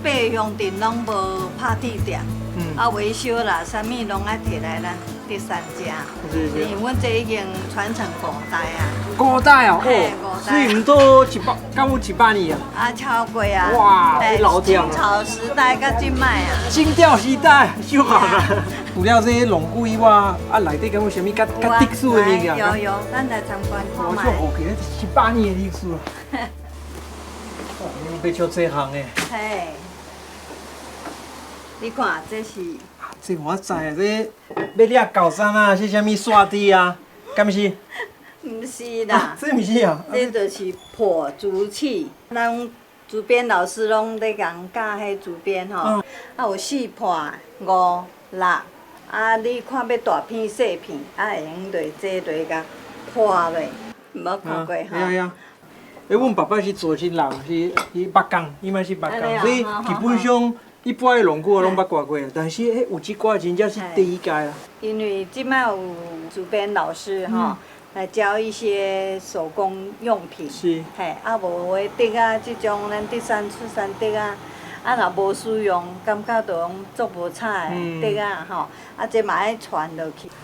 八个鄉鎮攏無拍鐵店，啊維修啦，啥物攏愛提來咱德山遮。因為阮這已經傳承五代啊。五代哦，嘿，五代。所以毋都一百，敢有100年啊？啊，超過啊！哇，老店。清朝時代到這擺啊。清朝時代，就好啦。除了這農具以外，啊，內底敢有啥物較較特殊的物件？有有，咱來參觀看覓。我足好奇，100年的歷史啊！哇，你們欲做這項的？嘿，你看這是。這我知啊，這欲掠猴毡啊，是啥物刷滴啊？敢是？毋是啦。這毋是啊。這就是破竹器，咱竹編老師攏咧共教彼竹編吼，啊有四破、五、六，啊你看欲大片細片，啊會用落這落共破落，毋捌看過吼？對啊。欸，阮爸爸是做箏人，是木工，伊嘛是木工，所以基本上一般的農具我攏捌掛過，但是欸有這寡真正是第一屆啦。因為這擺有竹編老師吼，來教一些手工用品。嘿，啊無的竹仔，這種咱德山出產竹仔，啊若無使用，感覺就講足無彩的竹仔吼，啊這嘛愛傳落去。